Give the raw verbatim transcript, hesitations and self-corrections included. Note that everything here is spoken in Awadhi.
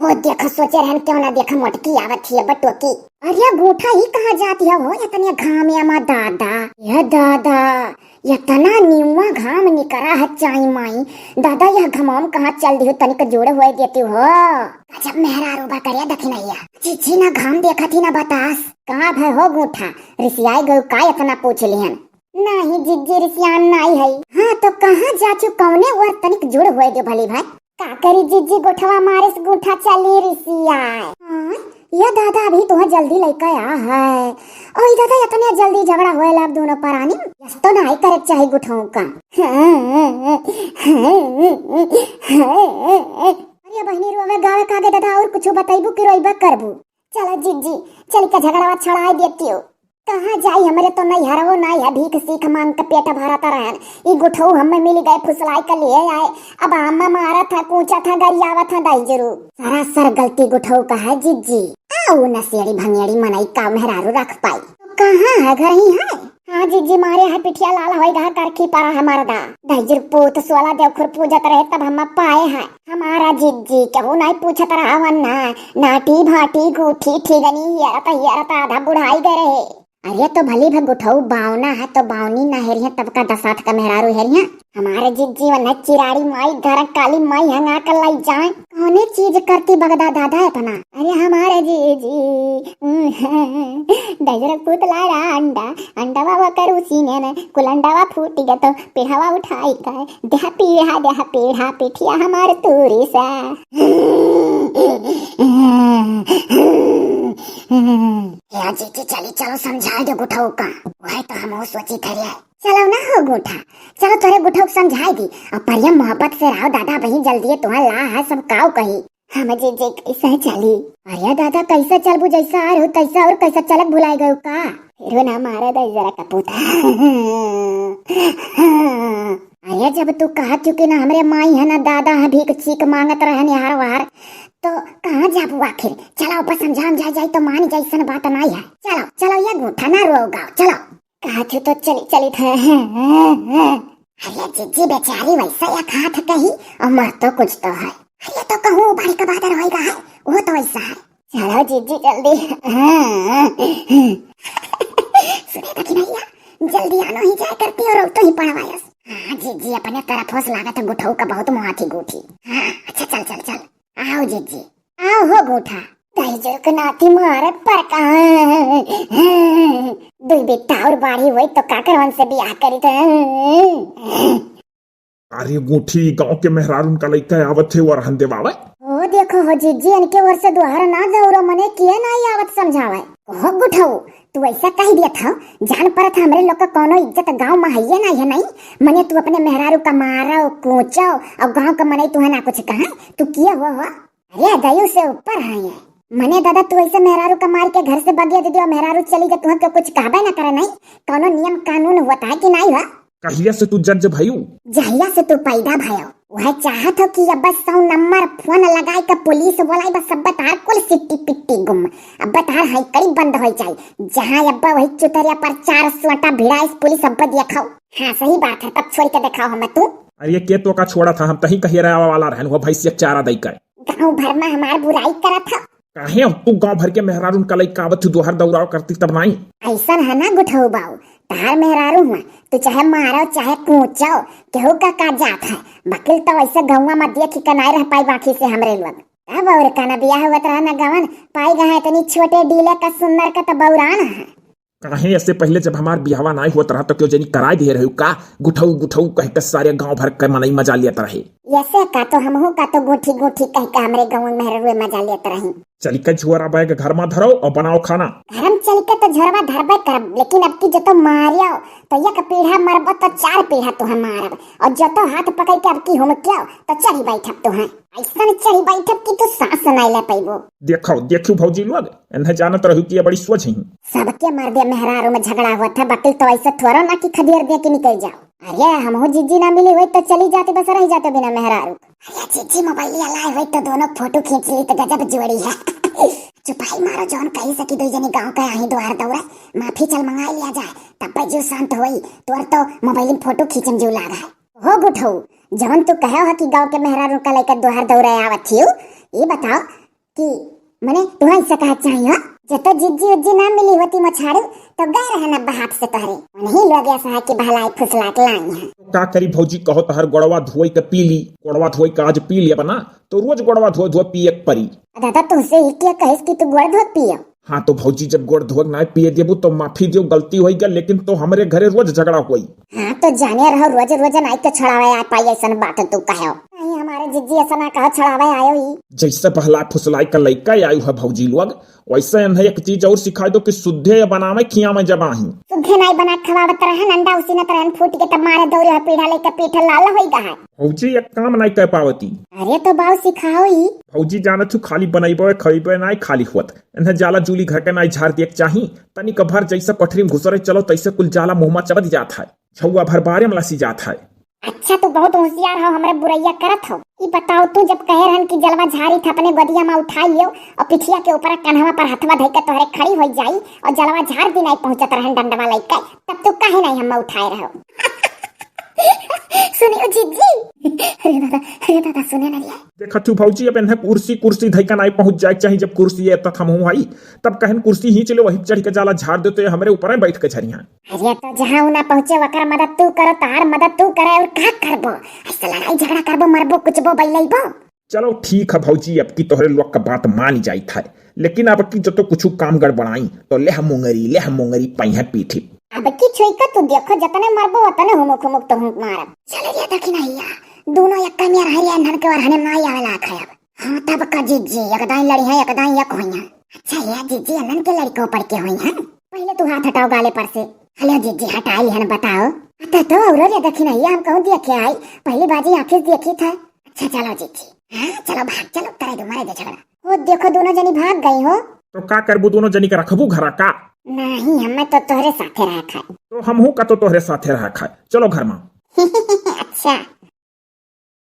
हो देखा, सोचे रहन क्यों ना देखा, मोटकी आवत ही बटोकी। अरे गूठा, ई कहाँ जाती है हो इतने घाम या मा दादा? ये दादा, इतना निउआ घाम निकरा है चाई माई। दादा, यह घमाम कहाँ चल दियो, तनिक जोड़ होए देती हो। गजब मेहरारू बा करे दखिनैया। चिच्ची ना घाम देखा थी ना बतास। कहाँ भय हो गूठा, रिसियाई गयो का इतना पूछ लिहन? नाही जिज्जी, रिसियान नाही है। हाँ तो कहाँ जाचू, कौने ओर तनिक जुड़ होए दे भली भाई। का करी जिज्जी, गोठवा मारे से गूठा चली रिसियाए। हाँ, ये दादा अभी तो जल्दी लइका आ है। ओए दादा, इतने जल्दी झगड़ा होए लाग दोनों परानी? यस तो नाही करे चाहे गुठऊ का। अरे बहिनी, रोवे गावे कागे दादा, और कुछ बतैबू कि रोइबा करबू? चलो जिज्जी, चल के झगड़वा छड़ाए देती हो। कहाँ जाई, हमरे तो नैहरवो नाई है, भीख सीख मांग के पेट भरत रहन। ई गुठऊ हमें मिल गए, फुसलाई के लिए आए। अब आमा मारत है, कूचत है, गरियावत है दाई जरू। सरासर गलती गुठऊ का है जिज्जी। आऊ नसेड़ी भंगेड़ी मनई का मेहरारू रख पाई। तो कहाँ है, घर ही है? हाँ जिज्जी, मारे है पिठिया लाल होई रहा, करखी पड़ा है मरदा। दाई जरू पूत सोला देवखुर पूजत रहे तब हम पाए हैं। हमारा जिज्जी केहू नाई पूछत रहा वन्ना, नाटी भाटी गूठी ठिगनी हियरत हियरत आधा बुढ़ाई गए रहे। अरे तो भली भग उठऊ बावना है तो बावनी ना हेरिया, तब का दसात का मेहरारू हेरिया। हमारे जिज्जी वन्ना चिराड़ी माई धरम काली माई हंगा कर लाई जाए। कौने चीज करती बगदा दादा इतना? अरे हमारे जिज्जी, दजरक पुतला रा अंडा, अंडवा वा करू सीने में, कुलंडवा फूटी गतो, पिढ़ावा उठाई का, देह पीढ़ा, देह पीढ़ा, पिठिया हमार तूरी सा। हे जीजी, चली, चलो समझाए दे गुठऊ का। वह तो हम सोची थे रे। चलो ना हो गूठा, चलो तोरे गुठऊ के समझाए दी। अब परिया मोहब्बत से रहो दादा, वही जल्दी तुहां ला है सब काऊ कही। हम जीजी कैसे चली? अरे दादा, कैसे चलबू, जैसा आ रहू तैसा, और कैसे चलक भुलाई गयो का? फिर ना मारे दे जरा कपूत। अरे जब तू कहा चुकी ना हमरे माई है ना दादा है, भीख चीख मांगत रहन यार वार, तो कहाँ जाबू आखिर? चलो बस समझाम जाए जाए तो मान जाए, ऐसन बात नाई है। चलो चलो ये गूठा ना रोगाओ, चलो। कहा थी तो चली चली थे। अरे जीजी बेचारी वैसा या कहा था कही, और मर तो कुछ तो है। अरे तो कहूँ बारी का बादर होएगा है, वो तो वैसा है। चलो जीजी जल्दी। सुने तो कि नहीं है, जल्दी आनो ही जाए करती और तो ही पड़वायस। हाँ जीजी अपने तरफ होस लागत गुठऊ का बहुत मुहाती गूठी। हाँ अच्छा चल चल चल। आओ जीजी, आओ हो गूठा। दहिजर के नाती मारत पर का। दुई बेटा और बाढ़ी होई तो काकर वन से बियाह करी तो। अरे गूठी, गांव के मेहरारून का लइका आवत है, वरहन देवावे। ओ देखो हो जीजी, इनके ओर से दुहार ना दौरो, मने किए ना आवत समझावे। हो गुठऊ, तू ऐसा कह दिया था, जान परत हमरे लोग का कोनो इज्जत गांव में है ये ना है नहीं। मने तू अपने मेहरारू का मारो, कूचो और गांव का मने तू है ना कुछ कहा, तू किए हो, हो? अरे दयू से ऊपर है ये। मने दादा तू ऐसे मेहरारू का मार के घर से बगिया दे दियो, मेहरारू चली जा, तुहके कुछ कहबे ना करे नहीं। कोनो नियम कानून होता है कि नहीं हो? कहिया से तू जज भयू? जहिया से तू पैदा भयो। वह चाहत हो कि अब बस सौ नंबर फोन लगाए के पुलिस बोलाई, बस अब तार कुल सिट्टी पिट्टी गुम। अब तार हई कड़ी बंद हो जाए। जहाँ अब वही चुतरिया पर चार सोटा भिड़ाइस पुलिस अब देखाओ। हाँ सही बात है, तब छोड़ के देखाओ हमें तू। अरे के तो का छोड़ा था, हम तही कहिए रहे वाला रहन, वो भैंसिया चारा दई कर। गाँव भर में हमार बुराई करत हो। काहे अब तू गाँव भर के मेहरारून का लइका आवत तू दोहर दौराव करती तब नाई? ऐसन है ना गुठऊ बाऊ, तार मेहरारू हुआ, तू चाहे मारो चाहे कूचो, केहू का का जात है, बकिल तो ऐसे गौवा में देख के नाई रह पाई बाकी से हमरे लोग। तब और का ना बियाह हुआ तरह ना गवन, पाई गए इतनी छोटे डीले का सुंदर का तो बौरान है। काहे ऐसे पहले जब हमार बियाहवा नाई हुआ तरह तो क्यों जनी कराए दिए रहू का? गुठऊ गुठऊ कह के सारे गाँव भर के मनई मजा लियत रहे। ऐसे का तो हमहू का तो गूठी गूठी कह के हमरे गाँव में मेहररुए मजा लेत रही। चली के झोरा बैग घर में धरो और बनाओ खाना। घर में चली के तो झोरवा धरबे करब, लेकिन अब की जो तो मारियो तो एक पीढ़ा मरबो तो चार पीढ़ा तुहे मारब, और जो तो हाथ पकड़ के अब की हुमकियो तो चढ़ी बैठब तुहे। ऐसन चढ़ी बैठब कि तू सांस नहीं ले पैबो। देखो देखियो भौजी लोग, इन्हें जानत रहू कि ये बड़ी सोच ही। सबके मर्दे मेहरारू में झगड़ा हुआ था, बकिल तो ऐसे थोड़ो ना कि खदेर दे के निकल जाओ। अरे हमहू जीजी ना मिली होई तो चली जाती, बस रह जाते बिना मेहरारू। अरे जीजी मोबाइल लाए होई तो दोनों फोटो खींच ली तो गजब जोड़ी है। चुपाई मारो, जौन कही सकी दो जनी गाँव के आही द्वार दौड़े, माफी चल मंगा लिया जाए, तब पे जीव शांत होई। तोर तो मोबाइल में फोटो खींचन जीव लाग है। हो गुठऊ, जौन तू कहे हो कि गाँव के मेहरारू का लेकर द्वार दौड़े आवत हियो, ये बताओ कि मने तू ऐसे कहा चाहिए, हो? जे तो जिज्जी उज्जी ना मिली होती मछाड़ू, तो गए रहन अब हाथ से तोहरे। उन्हीं लोग ऐसा है कि बहलाई फुसला के लाई हैं। तो का करी भौजी, कहो तोहर गोड़वा धोई के पी ली, गोड़वा धोई के आज पी लिया बना, तो रोज गोड़वा धो धो पिए के परी। दादा, तुमसे ही क्या कहिस कि तू गोड़ धो पियो? हाँ तो भौजी, जब गोड़ धोक ना पिए देबू तो माफी दियो, गलती होई गया, लेकिन तो हमरे घरे रोज झगड़ा होई। हाँ तो जाने रहो, रोज रोज नाई तो छड़ावे आ पाई, ऐसन बात तू कहो। नहीं, हमारे जिज्जी ऐसा ना कहो, छड़ावे आयो ही। जैसे बहला फुसलाई का लइका आयु है भौजी लोग, वैसे इन्हें एक चीज और सिखाई दो कि सुद्धे बनावे खिया में जबाही। सुद्धे नाई बना खवावत रहन, अंडा उसीनत रहन, फूट के तब मारे दौरे है, पीढ़ा लेके पीठ लाल होई गा है। भौजी एक काम नाई कर पावती। अरे तो बाऊ सिखाओ ही। भौजी जानत हूँ खाली बनैबे खैबे नाई खाली होत, इन्हें जाला जूली घर के नाई झाड़ दिए के चाही। तनिक भर जैसे कोठरी में घुसरे चलो तैसे कुल जाला मुँह में चबद जात है, झौआ भर बारे में लसी जात है। अच्छा, तू बहुत होशियार हो, हमरे बुरैया करत हो। ई बताओ, तू जब कहे रहन कि जलवा झारी था अपने गोदिया में उठाई लियो और पिठिया के ऊपर कन्हवा पर हथवा धइ के तोहरे खड़ी हो जाई और जलवा झार दी नाई पहुंचत रहन डंडवा लइके, तब तू काहे नाई हम्मा उठाए रहो? सुनियो जिज्जी। अरे दादा, अरे दादा, सुने ना रे। देखत हूँ भौजी, अब इन्हें कुर्सी, कुर्सी धइ के नाई पहुंच जाए के चाही। जब कुर्सी है तब हम हूँ आई, तब कहन कुर्सी खींच ले, वही चढ़ के जाला झार देते, हमरे ऊपर बैठ के झरिया। अरे तो जहाँ उ ना पहुँचे, वकर मदद तू करो, तहार मदद तू करे, और का करबो? ऐसे लड़ाई झगड़ा करबो, मरबो, कुचबो, बैलैबो। चलो ठीक है भौजी, अब की तोहरे लोग का बात मान जाइत है, लेकिन अब की जो तो कुछ काम गड़बड़ाई तो ले हम मुंगरी, ले हम मुंगरी, पहिया पीठी। अब की छुई का तू देखो, जतने मरबो, उतने हुमुक हुमुक तो हुमुक मारब। चले रे दखिनहिया, दोनों एक कनिया रह रे, अनहन के ओरहने में नाई आवे लायक है अब। हाँ, तब का जिज्जी, एक दाईं लड़ी है, एक दाईं एक होई है। अच्छा, ये जिज्जी अनहन के लड़िकौ पड़ के होई है। पहिले तू हाथ हटाओ गाले पर से। हलो जिज्जी, हटाई लिहन, बताओ। तो, तो औरो रे दखिनहिया, हम कहूँ देखे आई, पहली बाजी आँखी से देखी था। अच्छा, चलो जिज्जी। हाँ, चलो भाग, चलो, करे दो, मरे दो झगड़ा। वो देखो, दोनों जनी भाग गई हो। तो का करबू, दोनों जनी के रखबू घरा का? नहीं, हमें तो तोहरे साथे रहा खाए। तो हमहू का तो तोहरे साथे रहा खाए। चलो घर में। अच्छा,